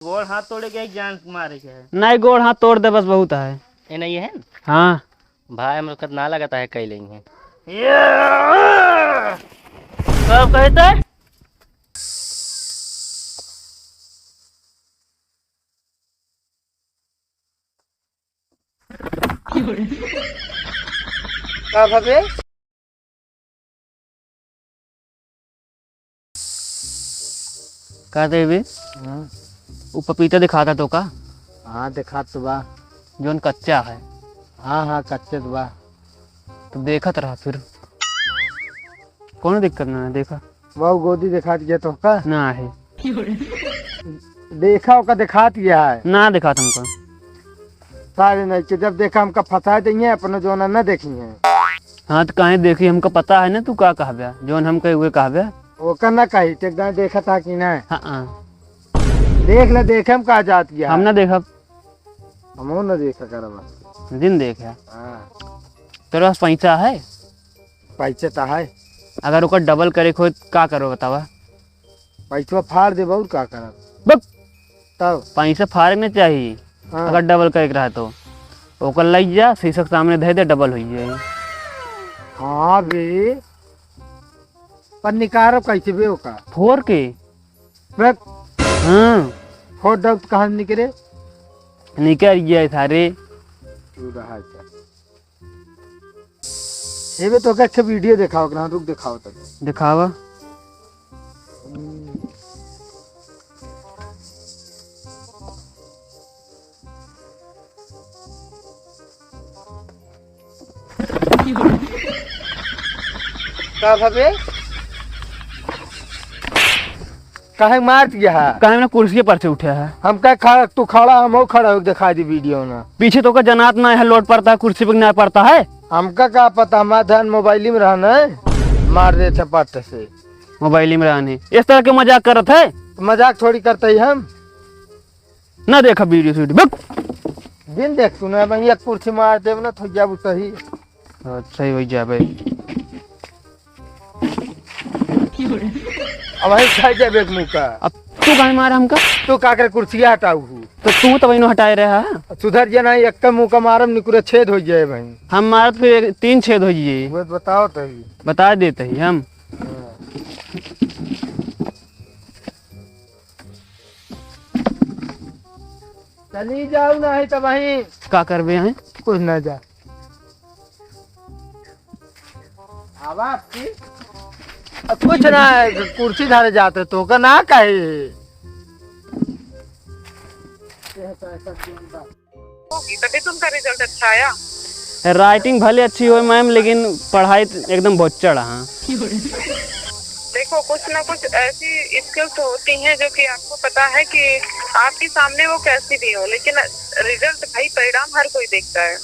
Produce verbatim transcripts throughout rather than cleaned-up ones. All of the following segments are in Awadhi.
गोड़ हाथ तोड़े के है, जान मारे के है? नहीं, गोड़ हाथ तोड़ दे बस, बहुत है। ए, नहीं है ना? हाँ। भाई, हम लोग का ना लगता है, कई लेंगे। कब कहते? का भाभी? का देवी? हाँ। उ पपीता दिखाता तो का? हाँ, दिखात तो बा। जौन कच्चा है। हाँ, हाँ, कच्चे तो बा। तो देखत रहा फिर। कौनो दिक्कत ना है, देखा। वहू गोदी दिखात गया तो का? ना है। देखा ओका दिखात गया है। ना दिखात हमको। सारे नहीं के जब देखा हमका फंसाए देंगे, अपने जोना न देखी है। हाँ तो काहे देखी, हमका पता है ना तू का कहबे, जौन हम कहे उहे कहबे। ओका ना कही, ते एकदम देखा था कि ना? हाँ, हाँ। देख ले, देखे हम कहा जात गया। हम ना देखब। हमहू ना देखा करब। दिन देखे। हाँ। तोरे पास पैसा है? पैसा तो है। अगर ओकर डबल करे के होई, का करबो बतावा? पैसवा फाड़ देबो और का करब? बक! तब? पैसा फाड़े के ना चाहिए। हाँ। अगर डबल करे के रहा तो ओकर लग जा, शीशा के सामने धर दे, डबल हो जाए। हाँ बे, पर निकालो कैसे बे ओका? फोड़ के। बक! हाँ। फोड़ दब तो कहाँ निकले? निकल गया सारे। तू रहा जा। एबे तो का वीडियो देखाओ ना, रुक देखाओ तब। देखावा। का भवे? काहे मार दिया है? काहे ना कुर्सी पर से उठा है? हम का खड़ा, तू खड़ा, हम खड़ा हो, दिखाई दी वीडियो ना। पीछे तो का जनात ना है, लोड पड़ता है, कुर्सी पर ना पड़ता है। हमका का पता, हमारा ध्यान मोबाइल में रहा ना, मार दे चपाट से। मोबाइल में रहा नहीं, इस तरह के मजाक करत है? तो मजाक थोड़ी करते ही हम। ना देखा वीडियो सीडियो, बक। दिन देख तू ना, मैं एक कुर्सी मार देब ना, थक जाबू सही। अच्छा ही हो जाबे। अब वही खाई जाबे एक मुक्का। अब तू काहे मारा हमका? तू का करे कुर्सिया हटाऊ हूँ? तो तू तो वही हटाए रहा। सुधर जे ना, एक मुक्का मारम निकुरे छेद हो जाए भाई। हम मारत फिर एक, तीन छेद हो जाए। वो बताओ तो ही। बता देते ही हम। हाँ। चली जाऊ नहीं तो वहीं। का करबे हैं? कुछ ना जा। आवाज की? कुछ ना, कुर्सी धरे जाते तो का ना कहे। होगी, तभी तो उनका रिजल्ट अच्छा आया। राइटिंग भले अच्छी हो मैम, लेकिन पढ़ाई एकदम भोचड़ है। देखो, कुछ ना कुछ ऐसी स्किल्स होती हैं जो कि आपको पता है कि आपके सामने वो कैसी भी हो, लेकिन रिजल्ट, भाई, परिणाम हर कोई देखता है।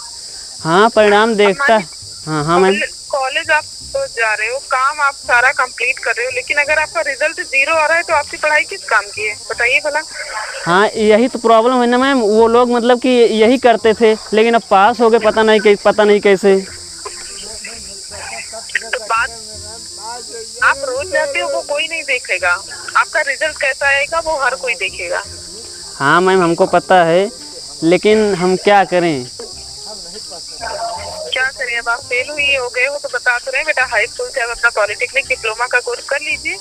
हाँ, परिणाम अब देखता मान है। हाँ, हाँ, मैम। कॉलेज आप तो जा रहे हो, काम आप सारा कंप्लीट कर रहे हो, लेकिन अगर आपका रिजल्ट ज़ीरो आ रहा है तो आपकी पढ़ाई किस काम की है, बताइए भला। हाँ, यही तो प्रॉब्लम है ना मैम, वो लोग मतलब कि यही करते थे, लेकिन अब पास हो गए, पता नहीं कै-, पता नहीं कैसे। तो बात आप रोज जाते हो, वो कोई नहीं देखेगा, आपका रिजल्ट कैसा आएगा वो हर कोई देखेगा। हाँ मैम, हमको पता है, लेकिन हम क्या करें? क्या करें, अब आप फेल हुई हो गए हो तो बता तो रहे हैं, बेटा, हाई स्कूल से आप अपना पॉलिटेक्निक डिप्लोमा का कोर्स कर लीजिए।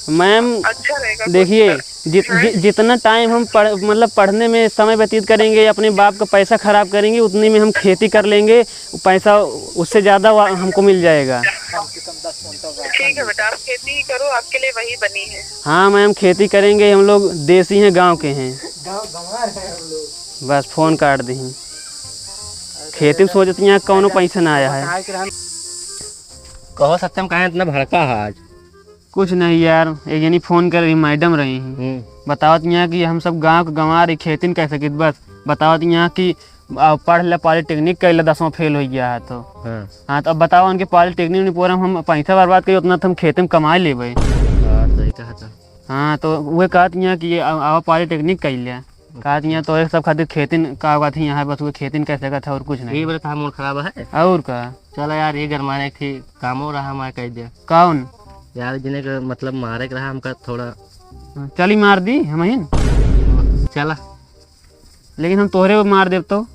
मैम, अच्छा रहेगा कोर्स देखिए, कर। जित-, हाँ। जि-, जितना टाइम हम पढ़-, मतलब पढ़ने में समय व्यतीत करेंगे, अपने बाप का पैसा खराब करेंगे, उतने में हम खेती कर लेंगे, पैसा उससे ज़्यादा वा-, हमको मिल जाएगा। ठीक है बेटा, आप खेती ही करो, आपके लिए वही बनी है। हाँ मैम, खेती करेंगे, हम लोग देसी हैं, गाँव के हैं। गाँव गंवार है हम लोग। बस फोन काट दी। खेती में सोचत यहाँ कौनो पैसा ना आया है। कहो सत्यम, काहे इतना भड़का है आज? कुछ नहीं यार, एक जनी फोन कर रही, मैडम रही हैं। हम्म। बतावत यहाँ कि हम सब गाँव के गंवार ही, खेती नहीं कर सकित। बस बतावत यहाँ कि आ, पढ़ ले, पॉलिटेक्निक कर ले, दसवाँ फेल हो गया है तो। हाँ। हाँ, तो अब बताओ, उनके पॉलिटेक्निक नहीं पूरा हम पैसा बर्बाद करी, उतना तो हम खेते में कमा लेबे। हाँ, सही कहा था। हाँ, तो वह कहत यहाँ कि आ-, आओ पॉलिटेक्निक कर ले। कहत यहाँ तो सब खातिर खेतिन का बात ही यहाँ है, बस वो खेतिन कर सकत है और कुछ नहीं। ये बोले था मूड खराब है। और का? चला यार, ये गरमाने की कामो रहा, मैं कह दिया। कौन? यार, जिन्हें के मतलब मारे के रहा हमका थोड़ा। हाँ, चली मार दी, हम ही न। चला। लेकिन हम तोहरे मार देब तो?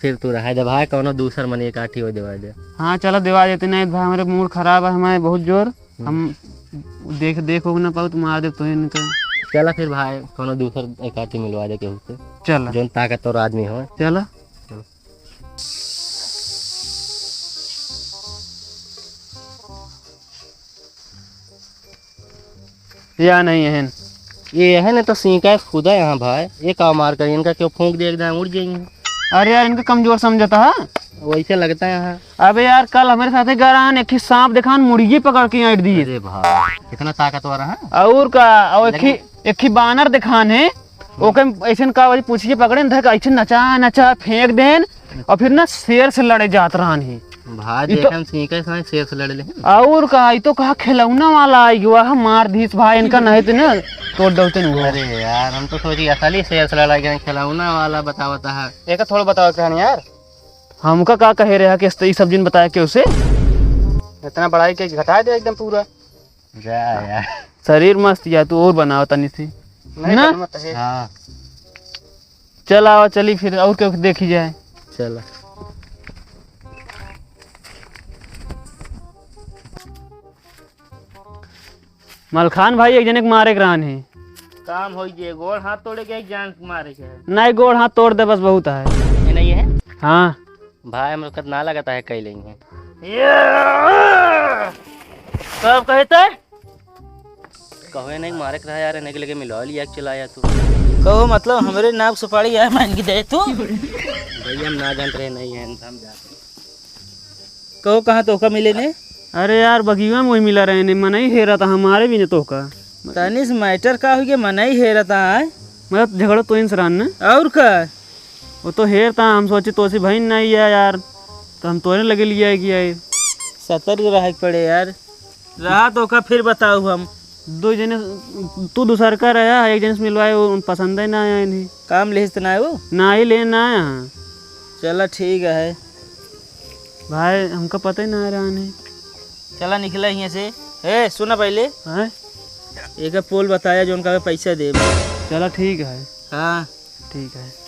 फिर तू रहा दे भाई, कौनो दूसर मने काठी हो देवा दे। हाँ, चला देवा देते, नहीं भाई, हमरे मूड खराब है, हमारे बहुत जोर। हम्म। हम देख, देख हो ना पाऊ, तो मार देब तो, नहीं तो। चला फिर भाई, कौनो दूसर एकाठी मिलवा दे केहू से। चला। जौन ताकतवर आदमी हो। चला। चला। या नहीं है। ये है ना तो सींका है खुदा यहाँ भाई, ये का मार कर इनका क्यों फूंक दे, एकदम उड़ जाएंगे। अरे यार, इनका कमजोर समझता है। वैसे लगता है यहाँ। अबे यार, कल हमारे साथ ही गरान एक ही सांप देखान मुर्गी पकड़ के ऐंठ दिए। अरे भाई, कितना ताकतवर है। और का, और एक ही, लेकिन एक ही बानर देखान है, ओके ऐसन का वही पूछिए पकड़े न धर के ऐसे नचा नचा फेंक देन और फिर ना शेर से लड़े जात रहन ही। भाई ई तो देखे हम सींका है, शेर से लड़ ले। और का, ई तो कहा खिलौना वाला आई गवा है, मार दीस भाई इनका, नहीं तो ना तोड़ डलते नहीं हुआ। अरे यार, हम तो सोची असली शेर से लड़ा गया, खिलौना वाला बतावता है। एक थोड़ा बताओ कहन यार। हमका का कहे रहा कि इस, ई सब जिन बताया कि उसे इतना बड़ाई के घटा दे एकदम पूरा। जा यार। शरीर मस्त या तू और बनाओ तनी सी। नहीं ना? बनवा तो है। हाँ। चल आवा, चली फिर और क्या देखी जाए। चला। मलखान भाई, एक जने के मारे के रहन है। काम होई जे, गोड़ हाथ तोड़े के, एक जान मारे के है। नहीं, गोड़ हाथ तोड़ दे बस, बहुत है। ये नहीं है? हाँ। भाई, हम लोग का ना लगता है, कई लेंगे। ये! कब कहते? कहो नहीं, मारे के रहा यार, इन्हें के लेके मिलवा लिया, चला आया तू। कहो मतलब, हमरे नाक सुपारी है, मान के दे तू। भैया, हम ना जानत रहे, नहीं है, हम जाते। कहो, कहाँ तोहका मिले ने? अरे यार, बगिया में वही मिला रहे ने, मनई हेरा था हमारे भी ने तोहका। तनिस मैटर का हुई के मनई हेरा था, आय? मतलब झगड़ा तो इनसे रहन ने? और का? वो तो हेर था, हम सोचे तोसी बहिन नहीं है यार, तो हम तोरे लगे लिया है कि यार। सतर्क रहे के पड़े यार, रहा तोहका फिर बताऊ हम। दो जने, तू दूसर का रहा, एक जने से मिलवाए, वो पसंद ही ना आया इन्हें। काम लेहिस त ना आए वो? ना ही ले ना आया। चला ठीक है। भाई, हमका पता ही ना रहा नहीं। चला निकला यहाँ से। ए, सुना पहले। हैं? एक पोल बताया जो उनका पैसा दे। चला ठीक है। हाँ। ठीक है।